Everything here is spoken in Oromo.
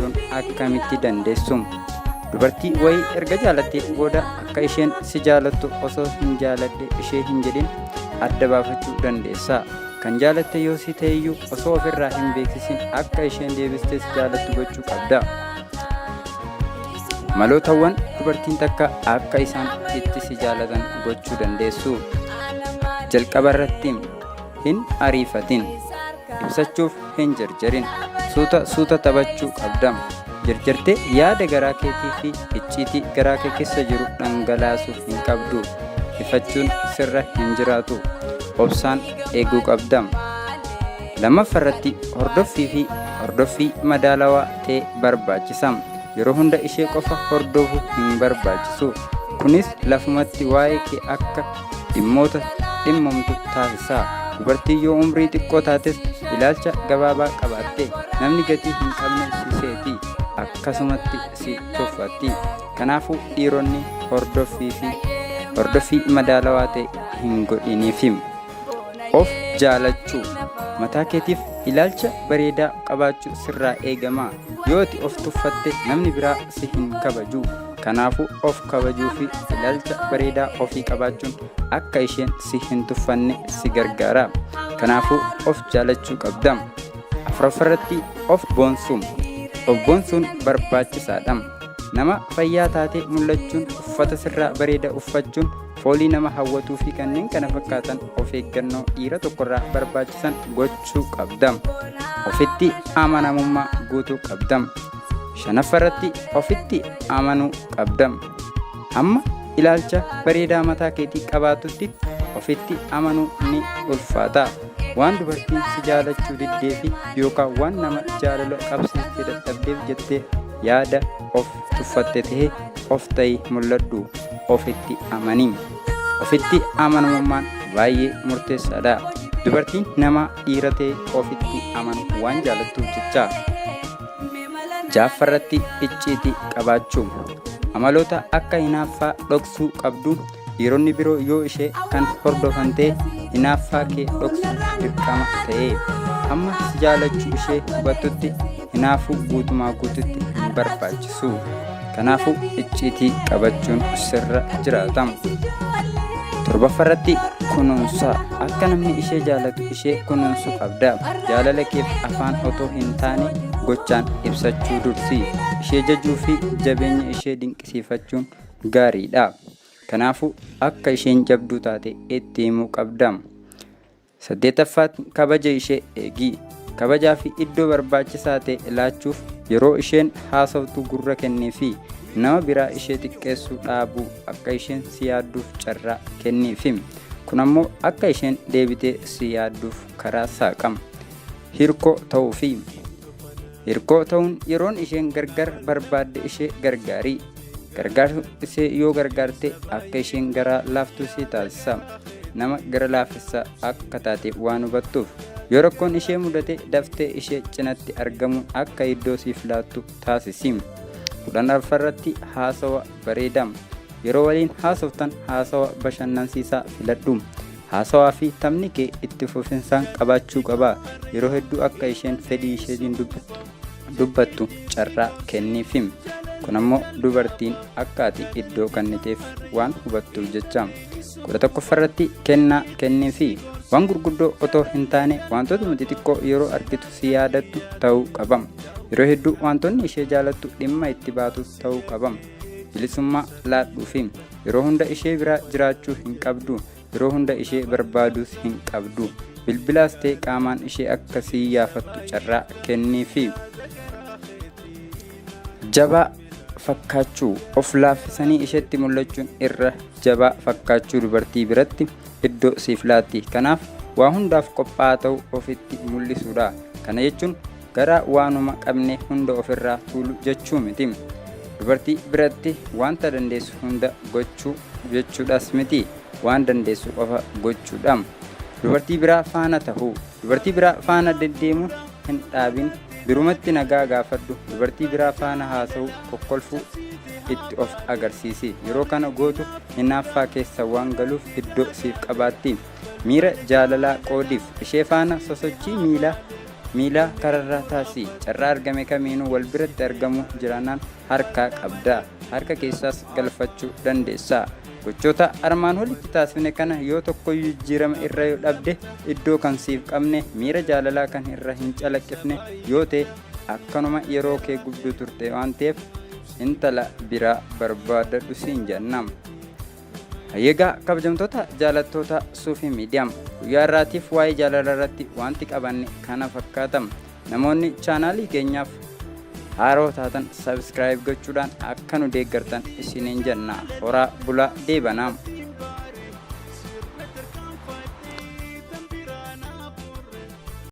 argachuun akkamitti dandeessu? Dubartii wayii erga jaalattee booda akka isheen si jaalattu osoo hin jaaladhe ishee hin jedhin adda baafachuu dandeessa. Kan jaalatte yoo si ta'eyyuu osoo ofirraa hin beeksisin akka isheen deebistee si jaalattu gochuu qabda. Malootawwan dubartiin takka akka isaan itti si jaalatan gochuu dandeessu. Jalqaba irratti hin ariifatin. Ibsachuuf hin jarjarin. Suuta suuta taphachuu qabda. Jarjartee yaada garaa keetii fi icciitii garaa kee keessa jiru dhangalaasuu hin qabdu. Ifachuun sirra hin jiraatu. Obsaan eeguu qabda. Lammaffaa irratti hordoffii fi hordoffii madaalawaa ta'e barbaachisa. Yeroo hunda ishee qofa hordofuu hin barbaachisu. Kunis lafumatti waa'ee kee akka dhimmoota dhimmamtu taasisa. Dubartiin yoo umrii xiqqoo taates ilaalcha gabaabaa qabaatte namni gatii hin qabne si seeti. Akkasumatti si tuffatti. Kanaafuu dhiironni hordoffii fi hordoffii madaalawaa ta'e hin godhiniifi. Of jaalachuu. Mataa keetiif ilaalcha bareedaa qabaachuu sirraa eegama. Yoo ati of tuffatte namni biraa si hin kabaju. Kanaafuu of kabajuu fi ilaalcha bareedaa ofii qabaachuun akka isheen si hin tuffanne si gargaara. Kanaafuu of jaalachuu qabda. Afuraffaarratti of boonsuu. Of boonsuun barbaachisaadha. Nama fayyaa taatee mul'achuun, uffata sirraa bareeda uffachuun, foolii nama hawwatuu fi kanneen kana fakkaatan of eeggannoo dhiira tokkorraa barbaachisan gochuu qabda. Ofitti amanamummaa guutuu qabda. Shanaffaarratti ofitti amanuu qabda. Hamma ilaalcha bareedaa mataa keetii qabaatutti ofitti amanuu ni ulfaata. Waan dubartiin si jaalachuu diddee fi yookaan waan nama jaalala qabsiistee dadhabdeef jettee yaada of tuffatte ta'e of ta'i mul'adhu. Ofitti amani. Ofitti amanamummaan baay'ee murteessaadha. Dubartiin nama dhiira ta'e ofitti amanu waan jaalattuuf jecha. Ja'affaarratti icciitii qabaachuu. Amaloota akka hinaaffaa dhoksuu qabdu. Dhiironni biroo yoo ishee kan hordofan ta'e hinaaffaa kee dhoksuun dirqama ta'e. Hamma si jaalachuu ishee hubattutti hinaafuu guutumaa guututti hin barbaachisu. Kanaafuu icciitii qabachuun sirra jiraata. Torbaffaarratti kunuunsa. Akka namni ishee jaalatu ishee kunuunsuu qabda. Jaalala keef afaan otoo hin taane gochaan ibsachuu dursi. Ishee jajuu fi jabeenya ishee dinqisiifachuun gaariidha. Kanaafuu akka isheen jabduu taate itti himuu qabda. Saddeetaffaatti kabaja ishee eegi. Kabajaa fi iddoo barbaachisaa ta'e laachuuf yeroo isheen haasoftu gurra kenniifi. Nama biraa ishee xiqqeessuu dhaabuu akka isheen si yaadduuf carraa kenniifi. Kun ammoo akka isheen deebitee si yaadduuf karaa saaqa. Hirkoo ta'uufi. Hirkoo ta'uun yeroon isheen gargar barbaadde ishee gargaari. Gargaarsu ishee yoo gargaarte akka isheen garaa laaftu si taasisa. Nama gara laafessa akka taate waan hubattuuf. Yoo rakkoon ishee mudate daftee ishee cinatti argamuun akka iddoo siif laattu taasisi. 14ffaarratti haasawa bareedaa. Yeroo waliin haasoftan haasawa bashannansiisaa filadhu. Haasawaa fi taphni kee itti fufinsaan qabaachuu qaba. Yeroo hedduu akka isheen fedhii isheetiin dubbattu carraa kenniifi. Kun ammoo dubartiin akka ati iddoo kenniteef waan hubattuuf jecha. 11ffaarratti kennaa kenniifi. Waan gurguddoo otoo hin taane wantootuma xixiqqoo yeroo argitu si yaadattu ta'uu qaba. Yeroo hedduu wantoonni ishee jaalattu dhimma itti baatu ta'uu qaba. Bilisummaa laadhuufi. Yeroo hunda ishee biraa jiraachuu hin qabdu. Yeroo hunda ishee barbaaduus hin qabdu. Bilbilaas ta'e qaamaan ishee akka si yaafattu carraa kenniifi. Jabaa fakkaachuu. Of laaffisanii isheetti mul'achuun irra jabaa fakkaachuu dubartii biratti iddoo siif laatti. Kanaaf waa hundaaf qophaa'aa ta'uu ofitti mul'isuudha. Kana jechuun gara waanuma qabne hunda ofirraa tuulu jechuu miti. Dubartii biratti wanta dandeessu hunda gochuu jechuudhaas miti. Waan dandeessu qofa gochuudha. Dubartii biraa faana tahuu. Dubartii biraa faana deddeemuu hin dhaabin. Birumatti nagaa gaafadhu. Dubartii biraa faana haasa'uu, kokkolfuu itti of agarsiisi. Yeroo kana gootu hinaaffaa keessa waan galuuf iddoo siif qabaatti. Miira jaalalaa qoodiif. Ishee faana sosochii miilaa Miilaa kararraa taasisi. Carraa argame kamiinuu wal biratti argamuu jiraannaan harkaa qabda. Harka keessaas galfachuu dandeessa. Gochoota armaan olitti taasifne kana yoo tokkoyyuu jijjiirama irra yoo dhabde, iddoo kan siif qabne, miira jaalalaa kan irra hin calaqqifne yoo ta'e, akkanuma yeroo kee gubduu turte waan ta'eef intala biraa barbaadadhu siin jenna. Egaa kabajamtoota jaalattoota Suufii Miidiyaa, guyyaa irraatiif waa'ee jaalala irratti wanti qabanne kana fakkaata. Namoonni chaanaalii keenyaaf haaroo taatan subscribe gochuudhaan akka nu deeggartan isiniin jenna. Horaa bulaa, deebanaa.